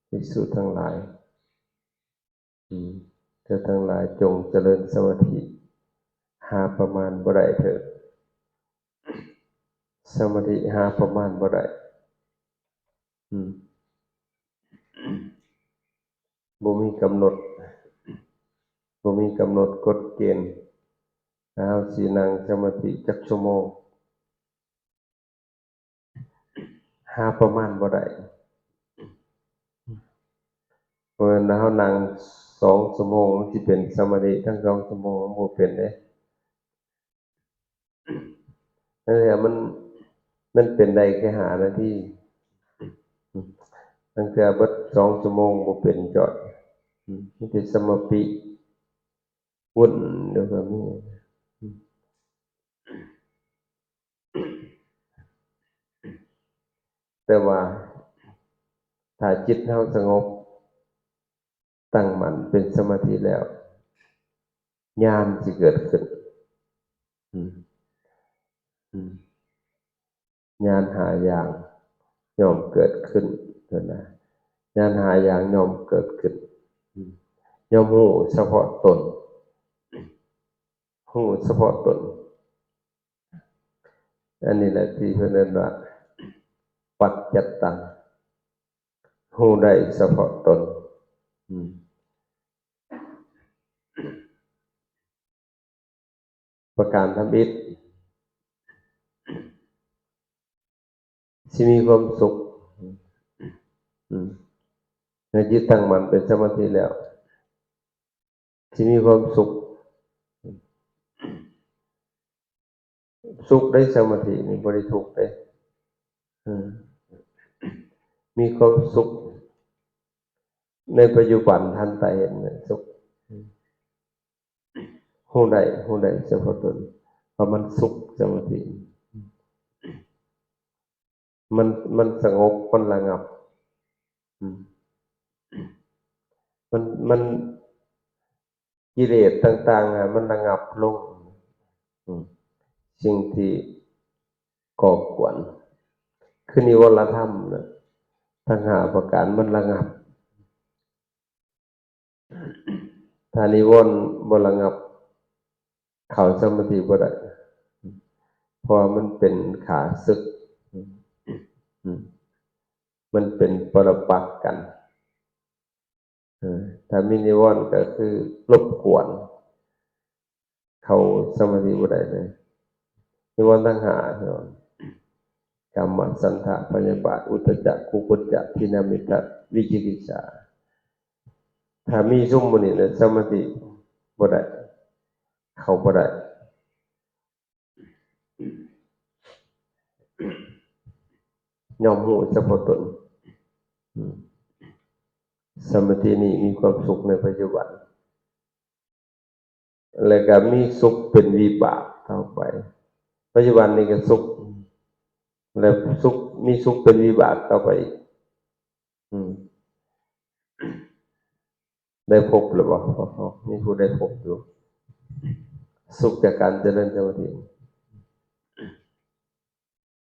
ພິກຂຸທັງຫຼາຍ ອືມ ເຈົ້າທັງຫຼາຍຈົ່ງຈະເລີນສະມາທິ ຫາປະມານບໍ່ໄດ້ເທີ້ ສະມາທິຫາປະມານບໍ່ໄດ້ ອືມ ບໍ່ມີກຳນົດ ບໍ່ມີກຳນົດກົດເກນ ວ່າເຮົາຊິນັ່ງສະມາທິຈັກຊົ່ວໂມງ ຫາປະມານບໍ່ໄດ້ ເພາະວ່າເຮົານັ່ງສອງຊົ່ວໂມງ ມັນຊິເປັນສະມາທິທັງສອງຊົ່ວໂມງ ມັນບໍ່ເປັນເດ້. ລາງເທື່ອມັນ ມັນເປັນໄດ້ແຄ່ຫ້ານາທີ ລາງເທື່ອເບິດສອງຊົ່ວໂມງບໍ່ເປັນຈ້ອຍ ມີແຕ່ສະມາປິວຸ້ນຢູ່ກໍມີ. ແຕ່ວ່າຖ້າຈິດເຮົາສະຫງົບ ຕັ້ງໝັ້ນເປັນສະມາທິແລ້ວ ຍານຊິເກີດຂຶ້ນ ອືມ ອືມ ຍານຫ້າຢ່າງຍ່ອມເກີດຂຶ້ນ ເພິ່ນວ່າ ຍານຫ້າຢ່າງຍ່ອມເກີດຂຶ້ນ ອືມ ຍ່ອມຮູ້ສະເພາະຕົນ ຮູ້ສະເພາະຕົນ ອັນນີ້ແຫຼະທີ່ເພິ່ນເອີ້ນວ່າ ປັດຈັດຕັງ ຮູ້ໄດ້ສະເພາະຕົນ ອືມ ປະການທຳອິດ ຊິມີຄວາມສຸກ ອືມ ເມື່ອຈິດຕັ້ງໝັ້ນເປັນສະມາທິແລ້ວ ຊິມີຄວາມສຸກ ສຸກໃນສະມາທິນີ້ ບໍ່ໄດ້ທຸກເດ້ ເອີ ມີຄວາມສຸກໃນປັດຈຸບັນ ທັນຕາເຫັນ ສຸກ ຮູ້ໄດ້ ຮູ້ໄດ້ສະເພາະຕົນ ເພາະມັນສຸກ ສະມາທິ ມັນ ມັນສະຫງົບ ມັນລະງັບ ອືມ ມັນ ມັນ ກິເລດຕ່າງໆ ອະ ມັນລະງັບລົງ ອືມ ສິ່ງທີ່ກໍ່ກວນ ຄືນິວອນລະທຳນະ ທັງຫ້າປະການມັນລະງັບ. ຖ້ານິວອນບໍ່ລະງັບ ເຂົ້າສະມາທິບໍ່ໄດ້ ເພາະວ່າມັນເປັນຂ້າສຶກ ມັນເປັນປໍລະປັກກັນ ເອີ ຖ້າມີນິວອນກໍຄືລົບກວນ ເຂົ້າສະມາທິບໍ່ໄດ້ເລີຍ ນິວອນທັງຫ້າ ກາມະ ສັນທະ ພະຍາບາດ ອຸດທະຈັກ ກຸກຸດຈະ ທິນນະມິດຖະ ວິຈິກິດສາ ຖ້າມີຊຸມໝູ່ນີ້ແລ້ວ ສະມາທິບໍ່ໄດ້ ເຂົ້າບໍ່ໄດ້ ຍອມຮູ້ສະເພາະຕົນ ອືມ ສະມາທິນີ້ມີຄວາມສຸກໃນປັດຈຸບັນ ແລ້ວກໍມີສຸກເປັນວິບາກຕໍ່ໄປ ປັດຈຸບັນນີ້ກໍສຸກ ແລ້ວສຸກ ມີສຸກເປັນວິບາກຕໍ່ໄປອີກ ອືມ ໄດ້ພົບແລ້ວບໍ່? ມີຜູ້ໄດ້ພົບຢູ່ ສຸກຈາກການຈະເລີນສະມາທິ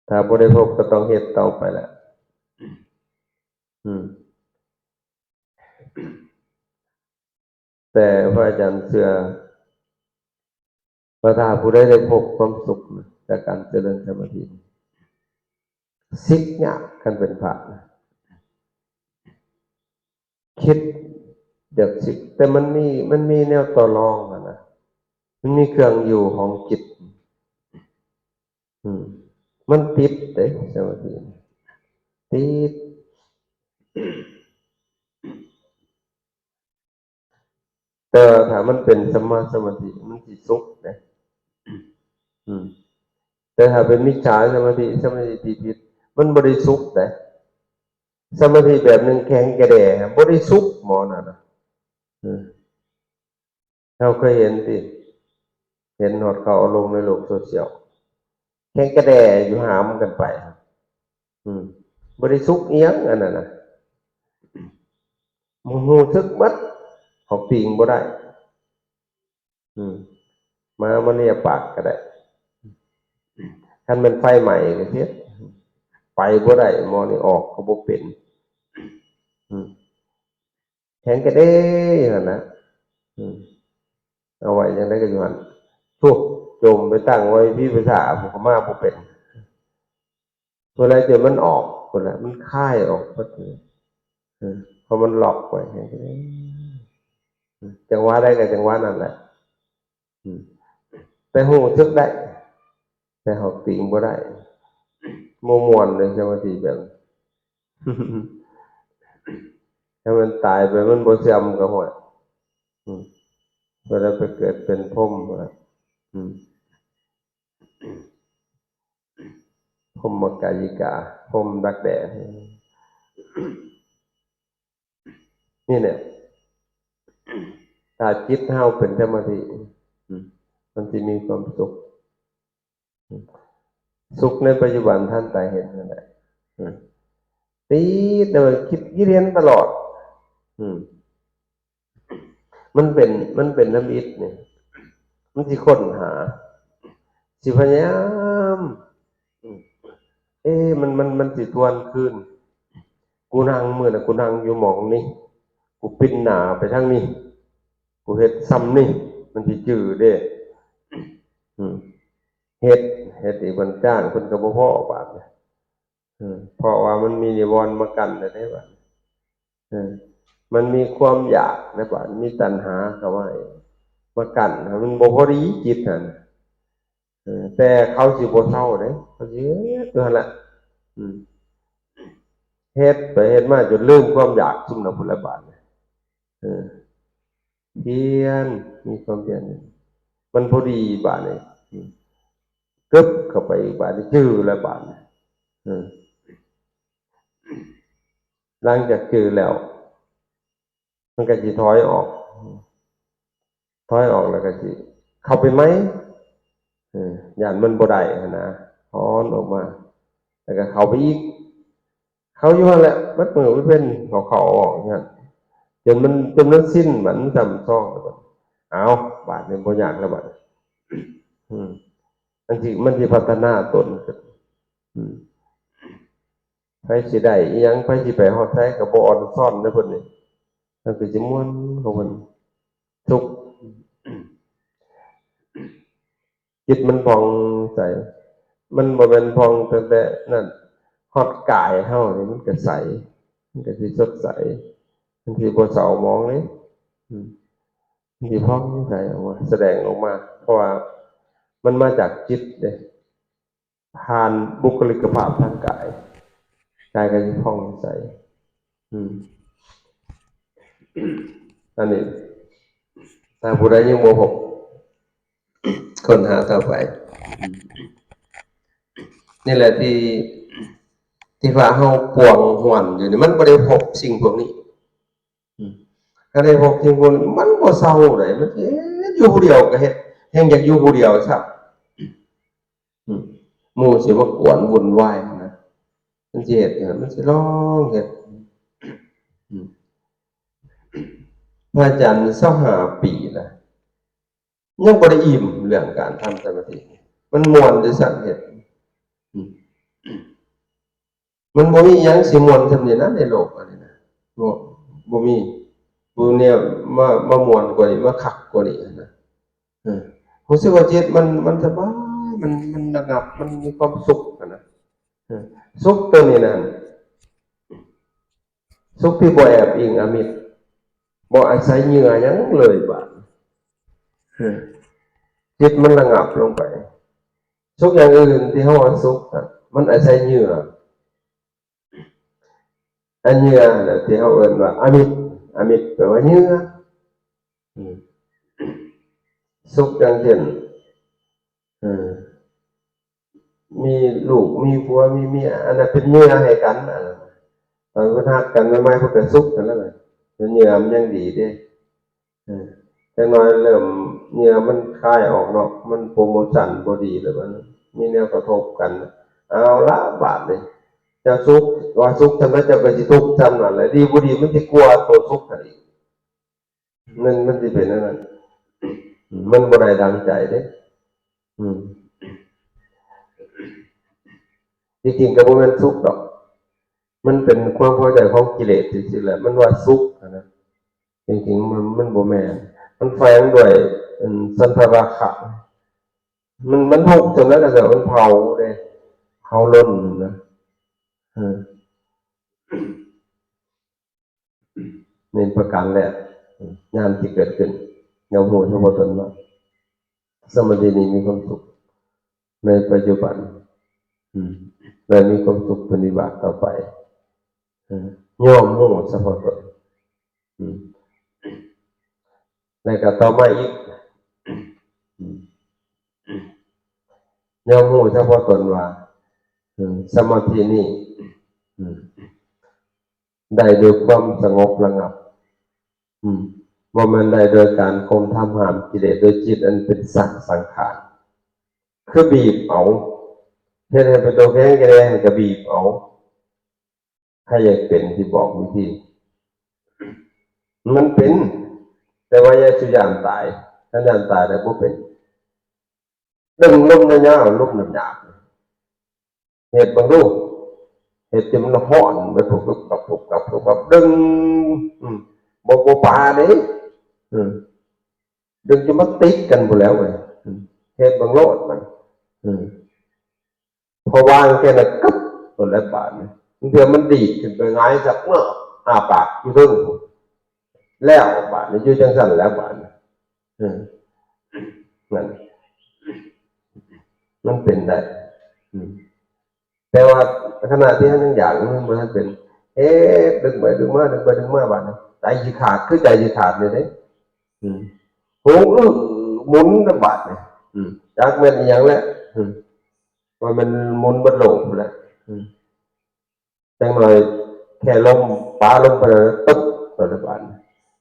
ຖ້າບໍ່ໄດ້ພົບກໍຕ້ອງເຮັດຕໍ່ໄປແຫຼະ ອືມ ແຕ່ພະອາຈານເຊື່ອວ່າ ຖ້າຜູ້ໃດໄດ້ພົບຄວາມສຸກຈາກການຈະເລີນສະມາທິ ສິກຍາກ ຄັນເປັນພະນະ ຄິດຢາກສິກ ແຕ່ມັນມີ ມັນມີແນວຕໍ່ລອງຫັ້ນນະ ມັນມີເຄື່ອງຢູ່ຂອງຈິດ ອືມ ມັນຕິດເດ້ ສະມາທິ ຕິດ ແຕ່ວ່າຖ້າມັນເປັນສຳມາສະມາທິ ມັນຊິສຸກເດ້ ອືມ ແຕ່ຖ້າເປັນມິດສາສະມາທິ ສະມາທິທີ່ຜິດ ມັນບໍ່ໄດ້ສຸກເດ້ ສະມາທິແບບໜຶ່ງແຂງກະແດ່ ບໍ່ໄດ້ສຸກໝໍນັ້ນນະ ເອີ ເຮົາເຄີຍເຫັນຕິ ເຫັນຮອດເຂົາເອົາລົງໃນໂລກໂຊຊຽວ ແຂງກະແດ່ຢູ່ ຫາມກັນໄປ ອືມ ບໍ່ໄດ້ສຸກອີ່ຫຍັງອັນນັ້ນນະ ຮູ້ສຶກໝົດ ເຂົາຕີງບໍ່ໄດ້ ອືມ ມາ ມາເລຍປາກກໍໄດ້ ຄັນແມ່ນໄຟໄໝ້ກໍເຮັດ ໄປບໍ່ໄດ້ ໝໍນີ້ອອກກໍບໍ່ເປັນ ອືມ ງກະເດ້ຢູ່ຫັ້ນນະ ອືມ ເອົາໄວ້ຈັ່ງໃດກໍຢູ່ຫັ້ນ ໂທ້ ຈົ່ມໄປຕັ້ງໄວ້ພິພາສາ ຜູ້ກໍມາບໍ່ເປັນ ພຸ້ນແຫຼະ ຈົນມັນອອກ ພຸ້ນແຫຼະ ມັນຄາຍອອກເບິດ ເອີ ເພາະມັນລັອກໄວ້ ຈັ່ງຫວະໃດກໍຈັງຫວະນັ້ນແຫຼະ ອືມ ແຕ່ຮູ້ສຶກໄດ້ ແຕ່ເຮົາຕິງບໍ່ໄດ້ ບໍ່ມ່ວນເລີຍ ສະມາທິແບບ ຖ້າມັນຕາຍໄປ ມັນບໍ່ເສື່ອມກໍ ຫ້ວຍ ອືມ ເວລາໄປເກີດເປັນພົມ ອືມ ພົມມະກາຍິກາ ພົມດັກແດ້ ນີ້ແຫຼະ ຖ້າຈິດເຮົາເປັນສະມາທິ ອືມ ມັນຊິມີຄວາມສຸກ ອືມ ສຸກໃນປັດຈຸບັນທັນຕາເຫັນນັ້ນແຫຼະ ອືມ ຕິດແລ້ວຄິດ ຄິດເຫັນຕະຫຼອດ ອືມ ມັນເປັນ ມັນເປັນທຳອິດນີ້ ມັນຊິຄົ້ນຫາ ຊິພະຍາຍາມ ເອ ມັນ ມັນ ມັນຊິທວນຄືນ ກູນັ່ງ ມື້ນັ້ນກູນັ່ງຢູ່ໝ່ອງນີ້ ກູປິ່ນໜ້າໄປທາງນີ້ ກູເຮັດຊ່ຳນີ້ ມັນຊິຈື່ເດ້ ອືມ ເຮັດ ເຮັດອີກ ບັນຈ້າງເພິ່ນກໍບໍ່ພໍບາດນີ້ ເອີ ເພາະວ່າມັນມີນິວອນມາກັ້ນແລ້ວເດ້ບາດນີ້ ເອີ ມັນມີຄວາມຢາກແລ້ວບາດ ມີຕັນຫາເຂົ້າມາອີກ ມາກັ້ນໃຫ້ມັນບໍ່ພໍດີຈິດຫັ້ນ ເອີ ແຕ່ເຂົາຊິບໍ່ເຊົາເດ້ ເຂົາຊິເຮັດຢູ່ຫັ້ນລະ ອືມ ເຮັດໄປເຮັດມາຈົນລືມຄວາມຢາກຊຸມນັ້ນພຸ້ນລະບາດນີ້ ເອີ ພຽນ ມີຄວາມພຽນ ມັນພໍດີບາດນີ້ ອືມ ກຶບເຂົ້າໄປອີກບາດນີ້ ຈື່ແລ້ວບາດນີ້ ເອີ ຫຼັງຈາກຈື່ແລ້ວ ມັນກໍຊິຖອຍອອກ ຖອຍອອກແລ້ວກໍຊິເຂົ້າໄປໃໝ່ ເອີ ຢ້ານມັນບໍ່ໄດ້ຫັ້ນນະ ຖອນອອກມາ ແລ້ວກໍເຂົ້າໄປອີກ ເຂົ້າຢູ່ຫັ້ນແຫຼະ ເບິດມື້ເບິດເວັນ ເຂົ້າໆອອກໆຢູ່ຫັ້ນ ຈົນມັນ ຈົນມັນຊິນ ມັນຈຳຊອງ ເອົາ ບາດນີ້ບໍ່ຍາກແລ້ວບາດ ອືມ ມັນຊິ ມັນຊິພັດທະນາຕົນຂຶ້ນ ອືມ ໃຜຊິໄດ້ອີ່ຫຍັງ ໃຜຊິໄປຮອດໃສກໍບໍ່ອ່ອນຊອນເດ້ເພິ່ນນີ້ ມັນກໍຊິມ່ວນຂອງເພິ່ນ ສຸກ ຈິດມັນຜ່ອງໃສ ມັນບໍ່ແມ່ນຜ່ອງຕັ້ງແຕ່ນັ້ນ ຮອດກາຍເຮົານີ້ມັນກໍໃສ ມັນກໍຊິສົດໃສ ມັນຊິບໍ່ເສົ້າໝອງເດ້ ອືມ ມັນຊິຜ່ອງໃສອອກມາ ສະແດງອອກມາ ເພາະວ່າມັນມາຈາກຈິດເດ້ ຜ່ານບຸກຄະລິກະພາບທາງກາຍ ກາຍກໍຊິຜ່ອງໃສ ອືມ ອັນນີ້ ຖ້າຜູ້ໃດຍັງບໍ່ພົບ ຄົ້ນຫາຕໍ່ໄປ ນີ້ແຫຼະທີ່ ທີ່ວ່າເຮົາປວງຫວນຢູ່ນີ້ ມັນບໍ່ໄດ້ພົບສິ່ງພວກນີ້ ອືມ ຄັນໄດ້ພົບສິ່ງພວກນີ້ ມັນບໍ່ເຊົາໃດ ມັນເຮັດຢູ່ຜູ້ດຽວກໍເຮັດ ແຮ່ງຢາກຢູ່ຜູ້ດຽວຊ້ຳ ອືມ ໝູ່ຊິມາກວນວຸ່ນວາຍນະ ມັນຊິເຮັດຫຍັງ ມັນຊິລອງເຮັດ ອືມ ພະອາຈານຊາວຫ້າປີລະ ຍັງບໍ່ໄດ້ອີ່ມເລື່ອງການທຳສະມາທິ ມັນມ່ວນໄດ້ຊັ້ນເຮັດ ອືມ ມັນບໍ່ມີຫຍັງຊິມ່ວນສ່ຳນີ້ນະໃນໂລກອັນນີ້ນະ ບໍ່ ບໍ່ມີ ບໍ່ແນວມາ ມາມ່ວນກວ່ານີ້ ມາຄັກກວ່ານີ້ນະ ເອີ ຮູ້ສຶກວ່າຈິດມັນ ມັນສະບາຍ ມັນ ມັນລະງັບ ມັນມີຄວາມສຸກຫັ້ນນະ ເອີ ສຸກຕົວນີ້ນັ້ນ ສຸກທີ່ບໍ່ແອບອີງອາມິດ ບໍ່ອາໄສເຫຍື່ອຫຍັງເລີຍບາດ ເອີ ຈິດມັນລະງັບລົງໄປ ສຸກຢ່າງອື່ນທີ່ເຮົາວ່າສຸກນະ ມັນອາໄສເຫຍື່ອ ອັນເຫຍື່ອຫັ້ນນະທີ່ເຮົາເອີ້ນວ່າອາມິດ ອາມິດແປວ່າເຫຍື່ອ ອືມ ສຸກຢ່າງເຊັ່ນ ເອີ ມີລູກມີຜົວມີເມຍ ອັນນັ້ນເປັນເຫຍື່ອໃຫ້ກັນ ອັນນັ້ນ ຕອນເພິ່ນຮັກກັນໃໝ່ໆ ເພິ່ນກໍສຸກຫັ້ນແຫຼະ ເປັນເຫຍື່ອມັນຍັງດີເດ້ ເອີ ຈັກໜ້ອຍເລີ່ມເຫຍື່ອມັນຄາຍອອກເນາະ ມັນໂປຣໂມຊັນບໍ່ດີແລ້ວ ມັນມີແນວກະທົບກັນ ເອົາລະບາດນີ້ ເຈົ້າສຸກ ວ່າສຸກສ່ຳໃດ ເຈົ້າກໍຊິທຸກສ່ຳນັ້ນແຫຼະ ດີບໍ່ດີມັນຊິກວ່າໂຕສຸກຫັ້ນອີກ ມັນ ມັນຊິເປັນແນວນັ້ນ ມັນບໍ່ໄດ້ດັ່ງໃຈເດ້ ອືມ ທີ່ຈິງກໍບໍ່ແມ່ນສຸກດອກ ມັນເປັນຄວາມພໍໃຈຂອງກິເລດຊື່ໆແຫຼະ ມັນວ່າສຸກຫັ້ນນະ ຈິງໆ ມັນ ມັນບໍ່ແມ່ນ ມັນແຝງດ້ວຍອັນ ສັນທະລາຄະ ມັນ ມັນທຸກຈັ່ງໃດກໍແຕ່ມັນເຜົາເດ້ ເຜົາລົນນະ ເອີ ນີ້ປະການແລກ ຍານທີ່ເກີດຂຶ້ນ ຍອມຮູ້ສະເພາະຕົນວ່າ ສະມາທິນີ້ມີຄວາມສຸກໃນປັດຈຸບັນ ອືມ ແລະ ມີຄວາມສຸກເປັນວິບາກຕໍ່ໄປ ເອີ ຍອມຮູ້ສະເພາະຕົນ ອືມ ແລະ ກໍຕໍ່ມາອີກ ອືມ ຍອມຮູ້ສະເພາະຕົນວ່າ ເອີ ສະມາທິນີ້ ອືມ ໄດ້ດ້ວຍຄວາມສະຫງົບລະງັບ ອືມ ບໍ່ແມ່ນໄດ້ໂດຍການຂົ່ມທຳຫ້າມກິເລດໂດຍຈິດອັນເປັນສັກສັງຂານ ຄືບີບເອົາ ເຮັດໃຫ້ເປັນຕົວແຂງແຂງ ກໍບີບເອົາ ໃຜຢາກເປັນ ຊິບອກວິທີ ມັນເປັນ ແຕ່ວ່າຢ່າສູ່ຢ້ານຕາຍ ຄັນຢ້ານຕາຍແລ້ວບໍ່ເປັນ ດຶງລົມຍາວໆ ລົມຫຍາບໆ ເຮັດເບິ່ງດູ ເຮັດຈົນມັນຮ້ອນໄປ ປຸບປັບ ປຸບປັບ ປຸບປັບ ດຶງ ອືມ ບໍ່ ບໍ່ປາເດ້ ອືມ ດຶງຈົນມັນຕິດກັນພຸ້ນແຫຼ້ວເວີຍ ອືມ ເຮັດເບິ່ງໂລດມັນ ອືມ ພໍວາງແຄ່ນັ້ນ ກຶບ ໂລດແລ້ວບາດນີ້ ບາງເທື່ອມັນດີດຂຶ້ນໄປຫງາຍສັກເມືອ ອ້າປາກຢູ່ເທິງພຸ້ນ ແລ້ວບາດນີ້ ຢູ່ຈັ່ງຊັ້ນແຫຼະບາດນີ້ ເອີ ນັ້ນ ມັນເປັນໄດ້ ອືມ ແຕ່ວ່າຂະນະທີ່ເຮົາຍັງຢາກຢູ່ ມັນບໍ່ທັນເປັນ ເຮັດ ດຶງໄປດຶງມາ ດຶງໄປດຶງມາ ບາດນີ້ໃຈຊິຂາດ ຄືໃຈຊິຂາດນີ້ເດ້ ອືມ ໂຫ ອຶ ໝູນນຳບາດນີ້ ອືມ ຈັກແມ່ນອີ່ຫຍັງແຫຼະ ອືມ ວ່າແມ່ນໝູນເບິດໂລກພຸ້ນແຫຼະ ອືມ ຈັກໜ້ອຍແຄ່ລົມປາລົງໄປແລ້ວ ຕຶບ ໂລດແລ້ວບາດນີ້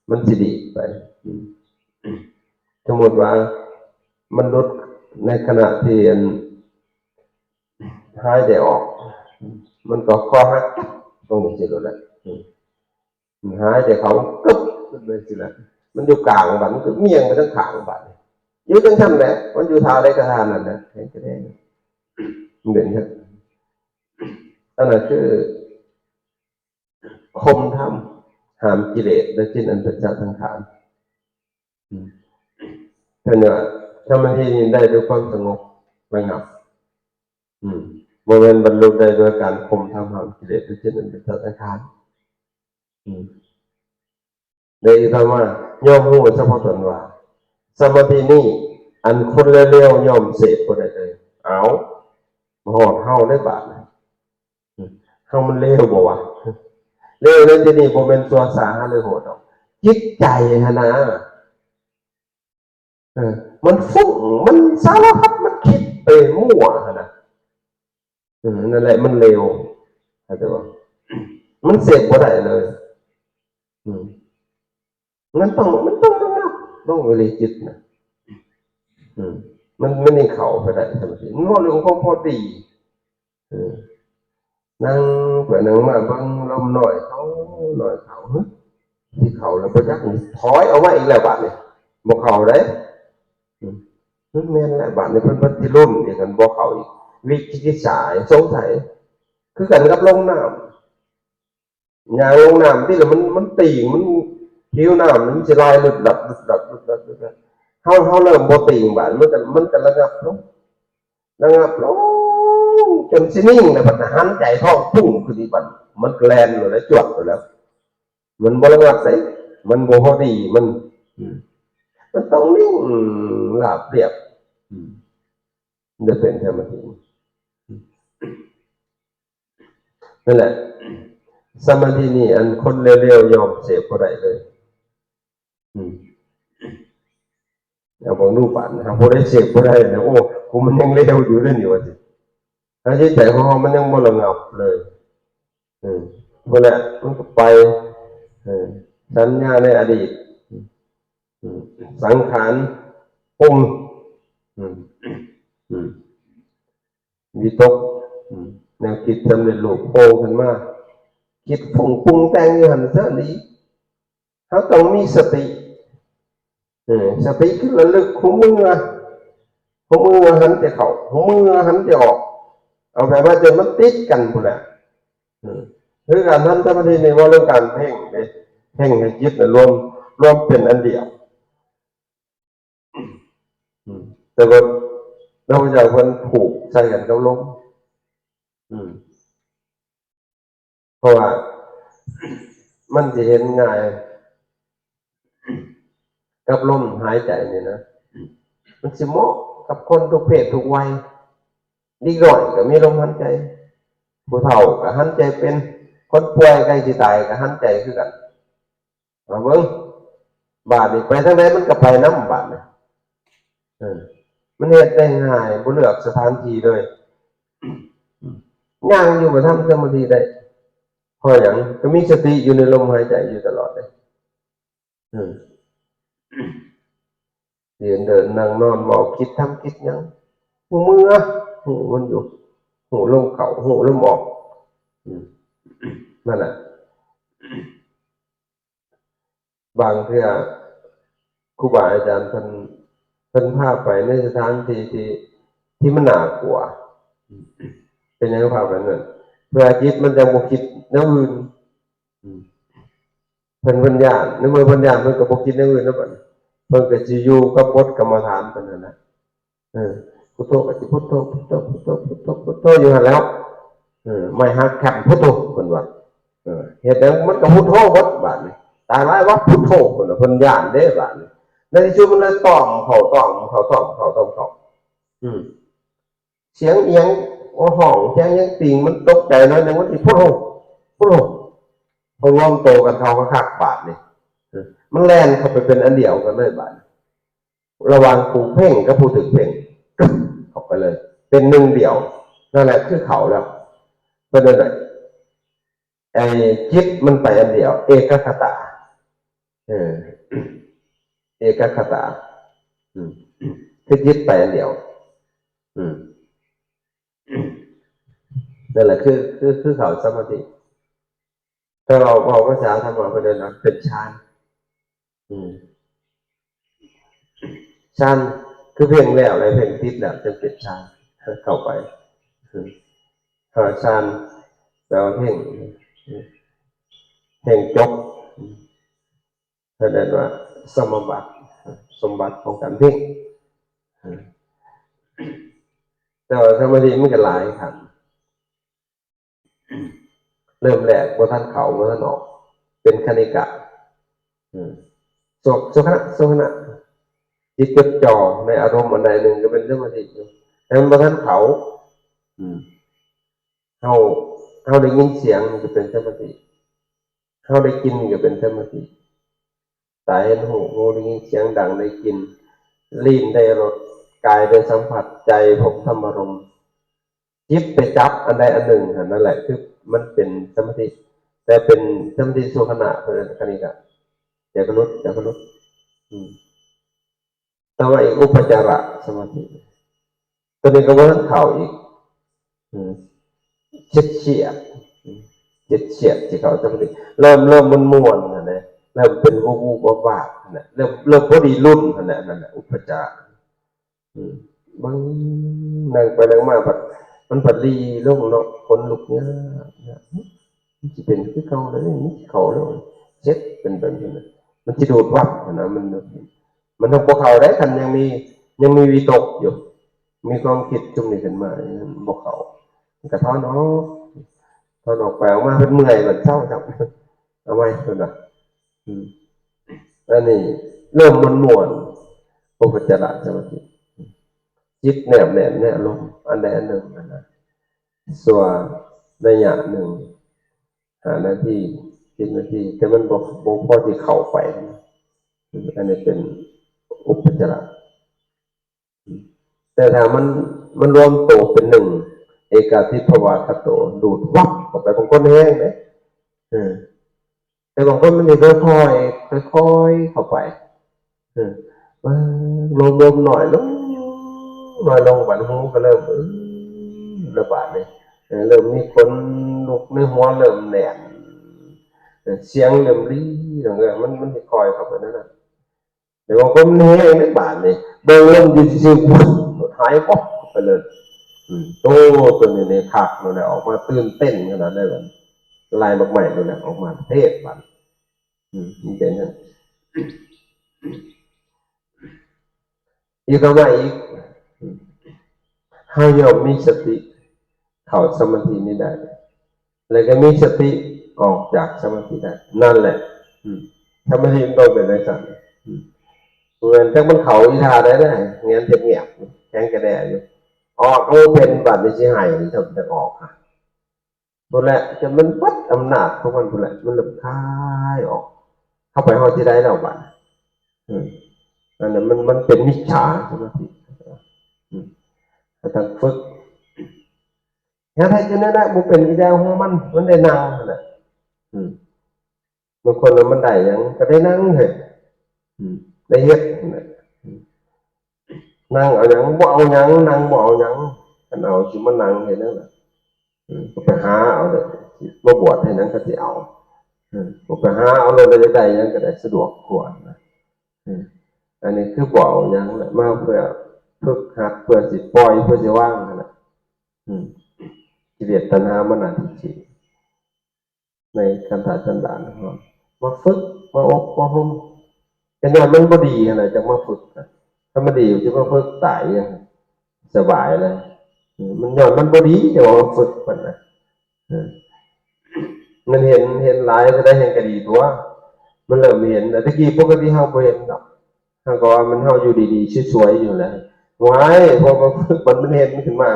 ມັນຊິດີດໄປ ອືມ ສົມມຸດວ່າມັນຫຼຸດໃນຂະນະທີ່ອັນ ຫາຍໃຈອອກ ມັນກໍຄໍຫັກ ຕົງນີ້ຊິໂລດແຫຼະ ອືມ ຫາຍໃຈເຂົ້າ ກຶບ ໄປຊີ້ແຫຼະ ມັນຢູ່ກາງບາດ ມັນກໍມຽງໄປທາງຂ້າງບາດ ຢູ່ຈັ່ງຊັ້ນແຫຼະ ມັນຢູ່ທ່າໃດກໍທ່ານັ້ນແຫຼະ ແຂງກະແດງ ມັນເປັນຈັ່ງ ອັນນັ້ນຄືຂົ່ມທຳຫ້າມກິເລດ ແລະ ຈິດອັນເປັນສັກສັງຂານ ອືມ ເພິ່ນວ່າ ສະມາທິນີ້ໄດ້ດ້ວຍຄວາມສະຫງົບລະງັບ ອືມ ບໍ່ແມ່ນບັນລຸໄດ້ດ້ວຍການຂົ່ມທຳຫ້າມກິເລດ ຫຼື ຈິດອັນເປັນສັກສັງຂານ ອືມ ແລະ ອີກຕໍ່ມາ ຍອມຮູ້ສະເພາະຕົນວ່າ ສະມາທິນີ້ ອັນຄົນເລວໆ ຍ່ອມເສບບໍ່ໄດ້ເລີຍ ເອົ້າ ມາຮອດເຮົາໃນບາດນີ້ ເຮົາມັນເລວບໍ່ວະ? ເລວໃນທີ່ນີ້ບໍ່ແມ່ນຊົ່ວຊ້າຫຼືໂຫດດອກ, ຈິດໃຈຫັ້ນນະ ເອີ ມັນຟຸ້ງ ມັນສາລະພັດ ມັນຄິດໄປມົ້ວຫັ້ນນະ ເອີ ນັ້ນແຫຼະມັນເລວ ເຂົ້າໃຈບໍ່? ມັນເສບບໍ່ໄດ້ເລີຍ ອືມ. ມັນຕ້ອງ ມັນຕ້ອງລະງັບລົງອີ່ຫຼີຈິດນະ ອືມ ມັນ ມັນຍັງເຂົ້າໄປໄດ້ ມັນເວົ້າເລື່ອງຂອງພໍດີ ເອີ ນັ່ງໄປນັ່ງມາເບິ່ງລົມນ້ອຍເຂົ້າ ນ້ອຍເຂົ້າ ຫຶ ຊິເຂົ້າແລ້ວບໍ່ຈັກ ຖອຍອອກມາອີກແລ້ວບາດນີ້ ບໍ່ເຂົ້າເດ້ ອືມ ມັນແມ່ນແລ້ວບາດນີ້ ເພິ່ນ ເພິ່ນຊິລຸ້ນອີກ ຄັນບໍ່ເຂົ້າອີກ ວິຈິກິດສາ ສົງໄສ ຄືກັນກັບລົງນ້ຳ ຍ່າງລົງນ້ຳຕິ ແລ້ວມັນ ມັນຕີງ ມັນ ຜິວນ້ຳມັນຊິໄຫຼລຶບລັບ ລຶບລັບ ລຶບລັບ ລຶບລັບ ເຮົາ ເຮົາເລີ່ມບໍ່ຕີງບາດ ມັນກໍ ມັນກໍລະງັບລົງ ລະງັບລົງ ຈົນຊິນິ່ງ ແລ້ວບັດຫັນໃຈທ້ອງປຸ້ງຂຶ້ນອີກ ບັດມັນກໍແລ່ນໂລດແລ້ວ ຈວດໂລດແລ້ວ ມັນບໍ່ລະງັບໃດ ມັນບໍ່ພໍດີ ມັນ ອືມ ມັນຕ້ອງນິ່ງລາບລຽບ ອືມ ໄດ້ເປັນສະມາທິ ນັ້ນແຫຼະ ສະມາທິນີ້ ອັນຄົນເລວໆ ຍ່ອມເສບບໍ່ໄດ້ເລີຍ ອືມ ເອົາເບິ່ງດູບາດນີ້ ຫາຜູ້ໃດເສບບໍ່ໄດ້ນະ ໂອ້ ຜູ້ມັນຍັງເລວຢູ່ເດ້ນີ້ ວ່າຊິ ທາງຈິດໃຈຂອງເຮົາມັນຍັງບໍ່ລະງັບເລີຍ ເອີ ພຸ້ນແຫຼະ ມັນກໍໄປ ເອີ ສັນຍາໃນອະດີດ ອືມ ສັງຂານປຸງ ອືມ ອືມ ວິຕົກ ອືມ ແນວຄິດສຳເລັດຮູບໂຜ່ຂຶ້ນມາ ຄິດປຸງປຸງແຕ່ງຢູ່ຫັ້ນເສີນີ້ ເຮົາຕ້ອງມີສະຕິ ເອີ ສະຕິຄືລະລຶກຮູ້ເມື່ອ ຮູ້ເມື່ອຫັນແຕ່ເຂົ້າ ຮູ້ເມື່ອຫັນແຕ່ອອກ ເອົາແບບວ່າຈົນມັນຕິດກັນພຸ້ນແຫຼະ ເອີ ຄືການທຳສະມາທິນີ້ເວົ້າເລື່ອງການເພ່ງເດ້ ເພ່ງໃຫ້ຈິດລວມ ລວມເປັນອັນດຽວ. ອືມ ແຕ່ວ່າພະພຸດທະເຈົ້າເພິ່ນຜູກໃສ່ກັນກັບລົມ ອືມ ເພາະວ່າມັນຊິເຫັນງ່າຍກັບລົມຫາຍໃຈນີ້ນະ ມັນຊິເໝາະກັບຄົນທຸກເພດທຸກໄວ. ເດັກນ້ອຍກໍມີລົມຫາຍໃຈ, ຜູ້ເຖົ້າກໍຫາຍໃຈເປັນ, ຄົນປ່ວຍໃກ້ຊິຕາຍກໍຫາຍໃຈຄືກັນ. ເອົາເບິ່ງ ບາດນີ້ໄປທາງໃດມັນກໍໄປນຳບາດນີ້. ເອີ ມັນເຮັດໄດ້ງ່າຍ ບໍ່ເລືອກສະຖານທີ່ເລີຍ. ຍ່າງຢູ່ກໍທຳສະມາທິໄດ້. ເພາະຫຍັງ? ກໍມີສະຕິຢູ່ໃນລົມຫາຍໃຈຢູ່ຕະຫຼອດເດ້. ເອີ ຢືນເດີນນັ່ງນອນເວົ້າຄິດທຳຄິດຫຍັງ ຮູ້ເມື່ອ ຮູ້ມັນຢູ່ ຮູ້ລົມເຂົ້າ ຮູ້ລົມອອກ. ອືມ ນັ້ນແຫຼະ. ບາງເທື່ອຄູບາອາຈານເພິ່ນ ເພິ່ນພາໄປໃນສະຖານທີ່ທີ່ ທີ່ມັນໜ້າກົວ. ເປັນຫຍັງພາໄປນັ້ນ? ເພື່ອຈິດມັນຈະບໍ່ຄິດແນວອື່ນ. ອືມ ເພິ່ນ ເພິ່ນຢ້ານ ໃນເມື່ອເພິ່ນຢ້ານ ເພິ່ນກໍບໍ່ຄິດແນວອື່ນແລ້ວບັດນີ້ ເພິ່ນກໍຊິຢູ່ກັບບົດກຳມະຖານເພິ່ນນັ້ນແຫຼະ. ເອີ ພຸດໂທກໍຊິພຸດໂທ ພຸດໂທ ພຸດໂທ ພຸດໂທ ພຸດໂທຢູ່ຫັ້ນແຫຼ້ວ. ເອີ ໄມ້ຫັກແຄມ ພຸດໂທ ເພິ່ນວ່າ. ເອີ ເຮັດຫຍັງມັນກໍພຸດໂທເບິດບາດນີ້. ຕາຍຫຼາຍວ່າ ພຸດໂທ ເພິ່ນວ່າ ເພິ່ນຢ້ານເດ້ບາດນີ້. ໃນທີ່ສຸດມັນເລີຍຕ້ອມເຂົ້າ ຕ້ອມເຂົ້າ ຕ້ອມເຂົ້າ ຕ້ອມເຂົ້າ. ອືມ ສຽງອີ່ຫຍັງຮ້ອງ ສຽງຫຍັງຕີງ ມັນຕົກໃຈໜ້ອຍໜຶ່ງ ມັນຊິພຸດໂທ ພຸດໂທ ເພິ່ນລວມໂຕກັນເຂົ້າຄັກໆບາດນີ້. ເອີ ມັນແລ່ນເຂົ້າໄປເປັນອັນດຽວກັນເລີຍບາດນີ້. ລະຫວ່າງຜູ້ເພັ່ງກັບຜູ້ຖືກເພັ່ງ ເຂົ້າໄປເລີຍ ເປັນໜຶ່ງດຽວ. ນັ້ນແຫຼະຄືເຂົ້າແລ້ວ. ເພິ່ນເອີ້ນວ່າ ໄອ້ຈິດມັນໄປອັນດຽວ ເອກະຄະຕາ. ເອີ ເອກະຄະຕາ. ອືມ ຄືຈິດໄປອັນດຽວ. ອືມ ນັ້ນແຫຼະ ຄື ຄື ຄືເຂົ້າສະມາທິ. ຖ້າເວົ້າ ເວົ້າພາສາທຳມະ ເພິ່ນເອີ້ນວ່າເປັນຊານ. ອືມ ຊານ ຄືເພງແລ້ວ ແລະ ເພງຕິດແລ້ວ ຈຶ່ງເປັນຊານ ເຂົ້າໄປ. ອືມ ເພາະຊານແປວ່າເພງ ເພງຈົບ. ເພິ່ນເອີ້ນວ່າສະມະບັດ ສົມບັດຂອງການເພງ. ແຕ່ວ່າສະມາທິມັນກໍຫຼາຍຂັ້ນ. ເລີ່ມແລກບໍ່ທັນເຂົ້າ ບໍ່ທັນອອກ ເປັນຄະນິກະ. ເອີ ໂສ ໂສຄະນະ ໂສຄະນະ ຈິດຈົດຈ່ອ ໃນອາລົມອັນໃດໜຶ່ງກໍເປັນສະມາທິຢູ່ ແຕ່ມັນບໍ່ທັນເຂົ້າ. ອືມ ເຮົາ ເຮົາໄດ້ຍິນສຽງກໍເປັນສະມາທິ ເຮົາໄດ້ກິ່ນກໍເປັນສະມາທິ. ຕາເຫັນຮູບ, ຫູໄດ້ຍິນສຽງດັງ, ໄດ້ກິ່ນ, ລີ້ນໄດ້ລົດ, ກາຍໄດ້ສຳຜັດ, ໃຈພົບທຳມາລົມ, ຈິດໄປຈັບອັນໃດອັນໜຶ່ງຫັ້ນ ນັ້ນແຫຼະຄືມັນເປັນສະມາທິ. ແຕ່ເປັນສະມາທິໂສຄະນະ ເພິ່ນເອີ້ນຄະນິກະ ຈະກະຫຼຸດ ຈະກະຫຼຸດ. ອືມ ແຕ່ວ່າອີກອຸປະຈາລະສະມາທິ ຕົວນີ້ກໍບໍ່ທັນເຂົ້າອີກ. ອືມ ເຈັດສຽດ ເຈັດສຽດຊິເຂົ້າສະມາທິ ເລີ່ມ ເລີ່ມມ່ວນໆຫັ້ນແຫຼະ ເລີ່ມເປັນວູບໆວາບໆຫັ້ນແຫຼະ ເລີ່ມ ເລີ່ມພໍດີລຸ້ນຫັ້ນແຫຼະ ນັ້ນແຫຼະ ອຸປະຈາລະ. ອືມ ເບິ່ງ ນັ່ງໄປນັ່ງມາ ບັດ ມັນບັດລີລົງເນາະ ຂົນລຸກຍາກ ຍາກ ມັນຊິເປັນຄືເກົ່າເລີຍ ມັນຊິເຂົ້າແລ້ວ ເຈັດ ເປັນແບບນັ້ນນະ ມັນຊິດູດວັບຫັ້ນນະ ມັນ ມັນບໍ່ເຂົ້າໄດ໋ ຄັນຍັງມີ ຍັງມີວິຕົກຢູ່ ມີຄວາມຄິດຈຸມນີ້ຂຶ້ນມາ ມັນບໍ່ເຂົ້າ ມັນກໍຖອນອອກ ຖອນອອກໄປອອກມາ ເພິ່ນເມື່ອຍ ເພິ່ນເຊົາຊ້ຳ ເອົາໃໝ່ເພິ່ນວ່າ. ອືມ ອັນນີ້ເລີ່ມມ່ວນໆ ອຸປະຈາລະສະມາທິ ຈິດແນບແໜ້ນໃນອາລົມອັນໃດອັນໜຶ່ງຫັ້ນນະ ຊົ່ວໄລຍະໜຶ່ງ ຫ້ານາທີ ສິບນາທີ ແຕ່ມັນບໍ່ ບໍ່ພໍທີ່ເຂົ້າໄປ. ອັນນີ້ເປັນອຸປະຈາລະ. ແຕ່ຖ້າມັນ ມັນລວມໂຕເປັນໜຶ່ງ ເອກາທິພະວາຄະໂຕ ດູດວັບເຂົ້າໄປ ບາງຄົນແຮງເດ້ ເອີ ແຕ່ບາງຄົນມັນຊິຄ່ອຍໆ ຄ່ອຍໆເຂົ້າໄປ ເອີ ເບິ່ງລົມໆນ້ອຍລົງ ນ້ອຍລົງ ບາດຫູກໍເລີ່ມ ເອີ ລະບາດນີ້ ເອີ ເລີ່ມມີຂົນລຸກໃນຫົວ ເລີ່ມແໜ້ນ ເອີ ສຽງເລີ່ມລີ້ ເອີ ມັນ ມັນຊິຄ່ອຍເຂົ້າໄປນັ້ນນະ. ແຕ່ວ່າຄົນແຮງໃນບາດນີ້ ເບິ່ງລົມຢູ່ຊື່ໆ ຫາຍວັບໄປເລີຍ. ອືມ ໂຕ ຕົວນີ້ນີ້ຄັກໂລດແຫຼະ ອອກມາຕື່ນເຕັ້ນຂະໜາດໃດບັດ ລາຍໝາກໄມ້ໂລດແຫຼະ ອອກມາເທດບັດ. ອືມ ມັນເປັນຈັ່ງ ອີກຕໍ່ມາອີກ ເຮົາຍ່ອມມີສະຕິເຂົ້າສະມາທິນີ້ໄດ້ ແລ້ວກໍມີສະຕິອອກຈາກສະມາທິໄດ້ ນັ້ນແຫຼະ ອືມ ສະມາທິມັນຕ້ອງເປັນຈັ່ງຊັ້ນ ອືມ ບໍ່ແມ່ນຈັກມັນເຂົ້າອີ່ທ່າໃດນະ ແງນແທບງຽບ ແຂງກະແດ່ຢູ່ ອອກກໍບໍ່ເປັນ ບາດນີ້ຊິໃຫ້ ເຈົ້າຈັກອອກ ພຸ້ນແຫຼະ ຈົນມັນເບິດອຳນາດຂອງມັນພຸ້ນແຫຼະ ມັນເລີ່ມຄາຍອອກ ເຂົ້າໄປຮອດທີ່ໃດແລ້ວບາດ ອືມ ອັນນັ້ນມັນ ມັນເປັນມິດຈາສະມາທິ ອືມ ກໍຕ້ອງຝຶກ ເຮັດໃຫ້ຢູ່ນັ້ນແຫຼະ ບໍ່ເປັນກໍຢ່າຂອງມັນ ມັນໄດ້ນັ່ງຫັ້ນແຫຼະ ອືມ ບາງຄົນວ່າມັນໄດ້ຫຍັງ ກໍໄດ້ນັ່ງເຮັດ ອືມ ໄດ້ເຮັດຫັ້ນແຫຼະ ອືມ ນັ່ງເອົາຫຍັງ ບໍ່ເອົາຫຍັງ ນັ່ງບໍ່ເອົາຫຍັງ ຄັນເອົາຊິມານັ່ງເຮັດຫຍັງລະ ອືມ ກໍໄປຫາເອົາເດີ ມາບວດເຮັດຫຍັງກໍຊິເອົາ ອືມ ກໍໄປຫາເອົາໂລດ ແລ້ວຢາກໄດ້ຫຍັງກໍໄດ້ ສະດວກກວ່ານະ ອືມ ອັນນີ້ຄືບໍ່ເອົາຫຍັງລະ ມາເພື່ອຝຶກຫັດ ເພື່ອຊິປ່ອຍ ເພື່ອຊິວາງຫັ້ນນະ ອືມ ກິເລດຕັນຫາມານະທິດຖິ ໃນຄັນທະສັນດານຂອງເຮົາ ມາຝຶກ ມາອົບມາໂຮມ ກໍຍ້ອນມັນບໍ່ດີຫັ້ນແຫຼະ ຈັ່ງມາຝຶກ ຄັນມັນດີມັນຊິມາຝຶກຕາຍຫຍັງ ສະບາຍແລ້ວ ມັນຍ້ອນມັນບໍ່ດີ ຈັ່ງວ່າມາຝຶກມັນນະ ມັນເຫັນ ເຫັນຫຼາຍເທົ່າໃດແຮ່ງກໍດີຕົວະ ມັນເລີ່ມເຫັນ ແຕ່ຕະກີ້ປົກກະຕິເຮົາບໍ່ເຫັນດອກ ເຮົາກໍວ່າມັນເຮົາຢູ່ດີໆ ສວຍໆ ຢູ່ແຫຼະ ຫວາຍ ພໍມາຝຶກມັນ ມັນເຫັນຂຶ້ນມາ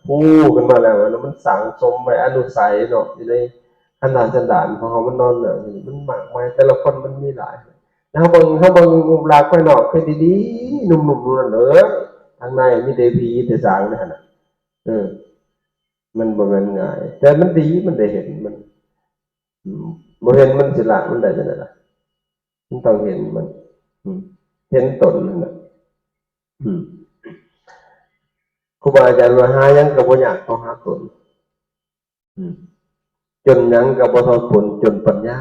ຮູ້ຂຶ້ນມາແລ້ວ ແລ້ວມັນສັ່ງສົມໄວ້ອະນຸໄສເນາະ ຢູ່ໃນຄັນທະສັນດານຂອງເຮົາ ມັນນອນເໜືອ ມັນມາກມາຍ ແຕ່ລະຄົນມັນມີຫຼາຍ ແລ້ວເຮົາເບິ່ງ ເຮົາເບິ່ງຮູບລັກພາຍນອກຄືດີໆ ໜຸ່ມໆ ຢູ່ນັ້ນເດີ ທາງໃນມີແຕ່ຜີແຕ່ສາງເດ້ຫັ້ນນະ ເອີ ມັນບໍ່ແມ່ນງ່າຍ ແຕ່ມັນດີ ມັນໄດ້ເຫັນ ມັນ ອືມ ບໍ່ເຫັນມັນຊິລະມັນໄດ້ຈັ່ງໃດລະ ມັນຕ້ອງເຫັນມັນ ອືມ ເຫັນຕົນຫັ້ນນະ ອືມ ຄູບາອາຈານວ່າ ຫາຫຍັງກໍບໍ່ຍາກເທົ່າຫາຕົນ ອືມ ຈົນຫຍັງກໍບໍ່ເທົ່າຄົນຈົນປັນຍາ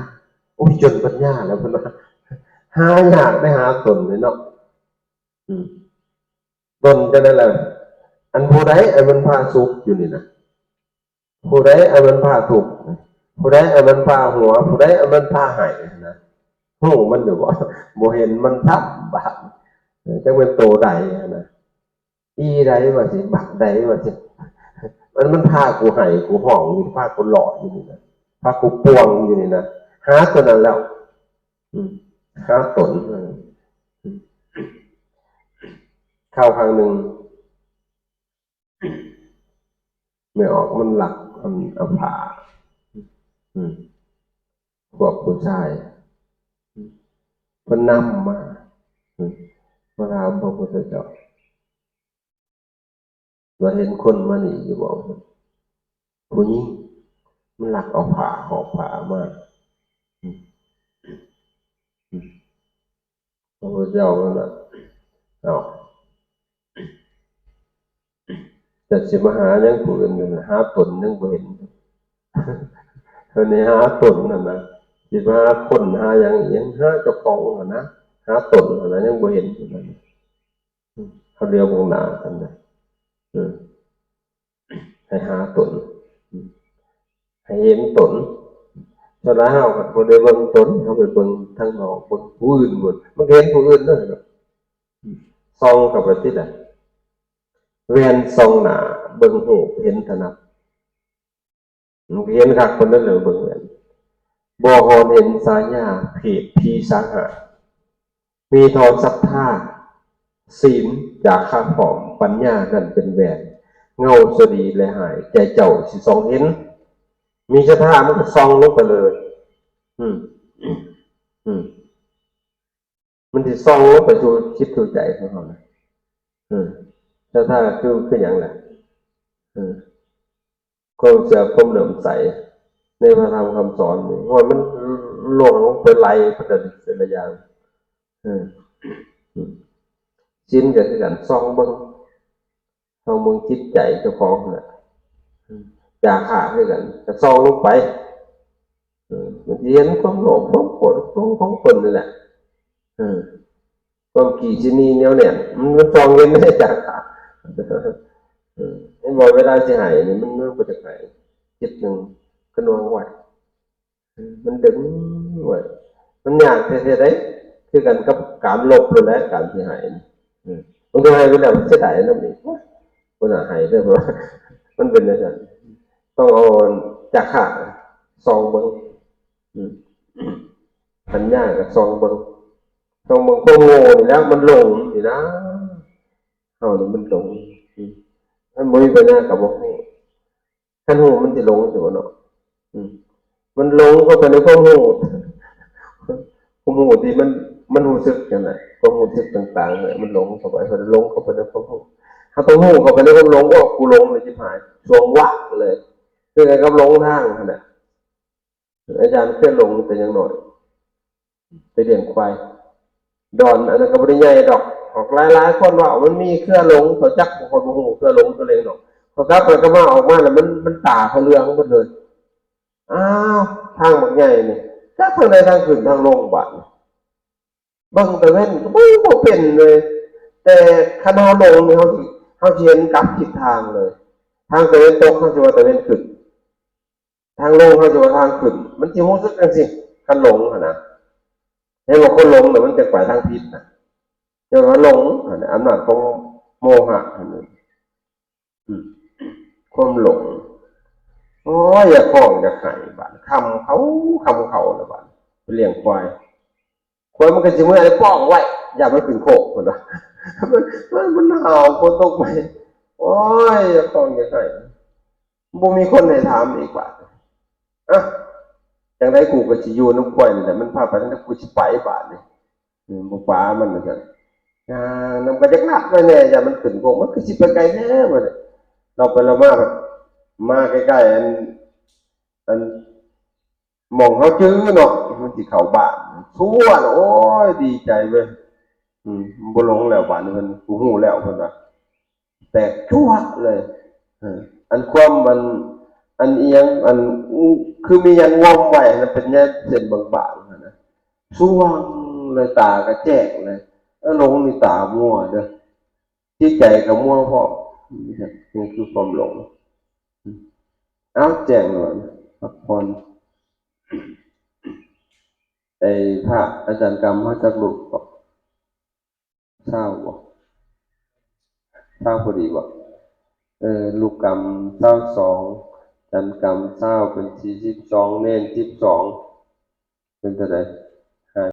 ໂອ້ຍ ຈົນປັນຍາແລ້ວເພິ່ນວ່າ ຫາຍາກໄດ້ຫາຕົນນີ້ເນາະ ອືມ ຕົນຈັ່ງໃດລະ ອັນຜູ້ໃດອັນມັນພາສຸກຢູ່ນີ້ນະ ຜູ້ໃດອັນມັນພາທຸກ ຜູ້ໃດອັນມັນພາຫົວ ຜູ້ໃດອັນມັນພາໄຫ້ນະ ຮູ້ມັນຢູ່ບໍ່? ບໍ່ເຫັນມັນຊ້ຳບາດ ເອີ ຈັກແມ່ນໂຕໃດຫັ້ນນະ ອີໃດວ່າຊິ ບັກໃດວ່າຊິ ມັນ ມັນພາກູໄຫ້ກູຮ້ອງຢູ່ ພາກູຫຼໍ່ຢູ່ນີ້ນະ ພາກູປ່ວງຢູ່ນີ້ນະ ຫາຕົວນັ້ນແລ້ວ ອືມ ຫາຕົນ ເອີ ອືມ ຄາວຄັ້ງໜຶ່ງ ແມ່ອອກມັນລັກ ອັນ ເອົາຜ້າ ອືມ ພວກຜູ້ຊາຍ ອືມ ເພິ່ນນຳມາ ອືມ ມາຖາມພະພຸດທະເຈົ້າ ວ່າເຫັນຄົນມານີ້ຢູ່ບໍ່? ຜູ້ຍິງ ມັນລັກເອົາຜ້າ ຫອບຜ້າມາ ອືມ ອືມ ພະພຸດທະເຈົ້າເພິ່ນວ່າ ເອົ້າ ຈັກຊິມາຫາຫຍັງຜູ້ອື່ນຢູ່ ຫາຕົນຍັງບໍ່ເຫັນ ເພິ່ນໃຫ້ຫາຕົນຫັ້ນນະ ຊິມາຫາຄົນຫາຫຍັງອີ່ຫຍັງ ຫາເຈົ້າຂອງຫັ້ນນະ ຫາຕົນຫັ້ນນະ ຍັງບໍ່ເຫັນ ເຂົາຫຼຽວເບິ່ງໜ້າກັນນະ ເອີ ໃຫ້ຫາຕົນ ໃຫ້ເຫັນຕົນ ສ່ວນຫຼາຍເຮົາກໍບໍ່ໄດ້ເບິ່ງຕົນ ເຮົາໄປເບິ່ງທາງນອກ ເບິ່ງຜູ້ອື່ນໝົດ ມັນກໍເຫັນຜູ້ອື່ນນັ້ນແຫຼະ ສ່ອງເຂົ້າໄປຕິລະ ແວ່ນສ່ອງໜ້າ ເບິ່ງຮູບເຫັນຖະໜັດ ມັນກໍເຫັນຄັກປານນັ້ນແຫຼະ ເບິ່ງແມ່ນ ບໍ່ຮອນເຫັນສາຍາເພດຜີສາຫາດ ມີທໍ່ສັດທາ ສິນ ຈາຄະພ້ອມ ປັນຍານັ້ນເປັນແວ່ນ ເງົາຊົ່ວດີແລະຮ້າຍ ໃຈເຈົ້າຊິສ່ອງເຫັນ ມີສັດທາມັນກໍສ່ອງລົງໄປເລີຍ ອືມ ອືມ ມັນຊິສ່ອງລົງໄປສູ່ຈິດສູ່ໃຈຂອງເຮົານະ ເອີ ສັດທາຄື ຄືຫຍັງລະ ເອີ ຄວາມເຊື່ອ ຄວາມເຫຼື້ອມໃສໃນພະທຳຄຳສອນນີ້ ເພາະວ່າມັນລ່ວງລົງໄປໄລ່ເພິ່ນແຕ່ລະຢ່າງ ເອີ ສິນກໍຄືກັນ ສ່ອງເບິ່ງ ສ່ອງເບິ່ງຈິດໃຈເຈົ້າຂອງຫັ້ນແຫຼະ ຈາຄະຄືກັນ ກໍສ່ອງລົງໄປ ເອີ ມັນຊິເຫັນຄວາມໂລບ ຄວາມໂກດ ຄວາມ ຂອງເພິ່ນນີ້ແຫຼະ ເອີ ຄວາມຂີ້ຊິໜີໜຽວແໜ້ນ ມັນ ມັນສ່ອງເຫັນໃນຈາຄະ ເອີ ເຫັນບໍ່ ເວລາຊິໃຫ້ນີ້ ມັນ ມັນບໍ່ຢາກໃຫ້ ຈິດໜຶ່ງກະໜ່ວງໄວ້ ມັນດຶງໄວ້ ມັນຍາກແທ້ໆໃດ ຄືກັນກັບການລົບໂລດແຫຼະ ການທີ່ໃຫ້ນີ້ ອືມ ບາງເທື່ອໃຫ້ໄປແລ້ວເສຍດາຍນຳອີກ ໂອ້ຍ ບໍ່ໜ້າໃຫ້ເດີ ເພາະວ່າມັນເປັນຈັ່ງຊັ້ນ ຕ້ອງເອົາຈັກຂະສ່ອງເບິ່ງ ອືມ ປັນຍາກໍສ່ອງເບິ່ງ ຕ້ອງເບິ່ງຄວາມໂງ່ນີ້ແຫຼະ ມັນຫຼົງນີ້ນະ ເຮົານີ້ມັນຫຼົງ ອືມ ຄັນບໍ່ມີປັນຍາກໍບໍ່ຮູ້ ຄັນຮູ້ມັນຊິຫຼົງຊິບໍ່ເນາະ ອືມ ມັນຫຼົງເຂົ້າໄປໃນຄວາມຮູ້ ຄວາມຮູ້ທີ່ມັນ ມັນຮູ້ສຶກຈັ່ງໃດ ຄວາມຮູ້ສຶກຕ່າງໆ ມັນຫຼົງເຂົ້າໄປ ມັນຫຼົງເຂົ້າໄປໃນຄວາມຮູ້ ເຮົາຕ້ອງຮູ້ເຂົ້າໄປໃນຄວາມຫຼົງ ໂອ້ ກູຫຼົງເລີຍ ຊິບຫາຍ ຊ່ວງວະເລີຍ ຄືກັນກັບຫຼົງທາງຫັ້ນແຫຼະ. ອາຈານເຄີຍຫຼົງແຕ່ຍັງນ້ອຍ ໄປລ້ຽງຄວາຍດອນ ອັນນັ້ນກໍບໍ່ໄດ້ໃຫຍ່ດອກ ອອກຫຼາຍໆ ຄົນເວົ້າ ມັນມີເຄືອຫຼົງ ເຂົາຈັກ ບາງຄົນບໍ່ຮູ້ເຄືອຫຼົງຕົວເອງດອກ ເຂົາກັບໄປກັບມາ ອອກມາແລ້ວມັນ ມັນຕາເຂົາເຫຼືອງໝົດເລີຍ ອ້າວ ທາງບັກໃຫຍ່ນີ້ ຈັກທາງໃດທາງຂຶ້ນທາງລົງບາດນີ້ ເບິ່ງຕາເວັນກໍບໍ່ ບໍ່ເປັນເລີຍ ແຕ່ຄັນເຮົາຫຼົງນີ້ ເຮົາຊິ ເຮົາຊິເຫັນກັບທິດທາງເລີຍ ທາງຕາເວັນຕົກ ເຮົາຊິວ່າຕາເວັນຂຶ້ນ ທາງລົງເຮົາຈະວ່າທາງຂຶ້ນ ມັນຊິຮູ້ສຶກຈັ່ງຊີ້ ຄັນຫຼົງຫັ້ນນະ ເຫັນບໍ່ ຄົນຫຼົງນະ ມັນຈະໄປທາງຜິດນະ ຈະວ່າຫຼົງຫັ້ນນະ ອຳນາດຂອງໂມຫະຫັ້ນນະ ອືມ ຄວາມຫຼົງ ໂອ້ຍ ຢາກຮ້ອງຢາກໄຫ້ບາດ ຄ່ຳເຂົ້າ ຄ່ຳເຂົ້າແລ້ວບາດ ໄປລ້ຽງຄວາຍ ຄົນມັນກໍຊິເມື່ອຍປ້ອງໄວ້ ຢ່າມັນຂຶ້ນໂຄກ ເພິ່ນວ່າ ມັນ ມັນ ມັນໜາວ ຝົນຕົກໃໝ່ ໂອ້ຍ ຢາກຮ້ອງຢາກໄຫ້ ບໍ່ມີຄົນໃຫ້ຖາມອີກບາດ ອະ ຈັ່ງໃດກູກໍຊິຢູ່ນຳຄວາຍນີ້ແຫຼະ ມັນພາໄປທາງໃດ ກູຊິໄປບາດນີ້ ອືມ ບໍ່ປາມັນ ວ່າຊັ້ນ ຍ່າງນຳກໍຢາກລັດໄວ້ແດ່ ຢ້ານມັນຂຶ້ນໂຄກ ມັນຄືຊິໄປໄກແທ້ ວ່າຊັ້ນ ເລາໄປເລາມາ ມາໃກ້ໆ ອັນ ອັນ ໝ່ອງເຮົາຈື່ເນາະ ມັນຊິເຂົ້າບ້ານ ຊົ່ວ ໂອ້ຍ ດີໃຈເວີຍ ອືມ ບໍ່ຫຼົງແລ້ວ ບາດນີ້ເພິ່ນ ກູຮູ້ແລ້ວ ເພິ່ນວ່າ ແຕກຈົວະເລີຍ ເອີ ອັນຄວາມ ອັນ ອັນອີ່ຫຍັງ ອັນ ຄືມີຫຍັງງອມໄວ້ຫັ້ນນະ ເປັນແນວເສັ້ນບາງໆ ຫັ້ນນະ ສ່ວງເລີຍ ຕາກໍແຈ້ງເລີຍ ເອີ ຫຼົງນີ້ຕາມົວເດີ ຈິດໃຈກໍມົວພ້ອມ ນີ້ຄືຄວາມຫຼົງ ເອົາ ແຈ້ງໂລດ ພັກຜ່ອນ ໄອ້ພະອາຈານກຳເຮົາຈັກລູກເກາະ ຊາວບໍ່ ຊາວພໍດີບໍ່ ເອີ ລູກກຳຊາວສອງ ອາຈານກຳຊາວ ເປັນສີ່ສິບສອງ ເນນສິບສອງ ເປັນເທົ່າໃດ?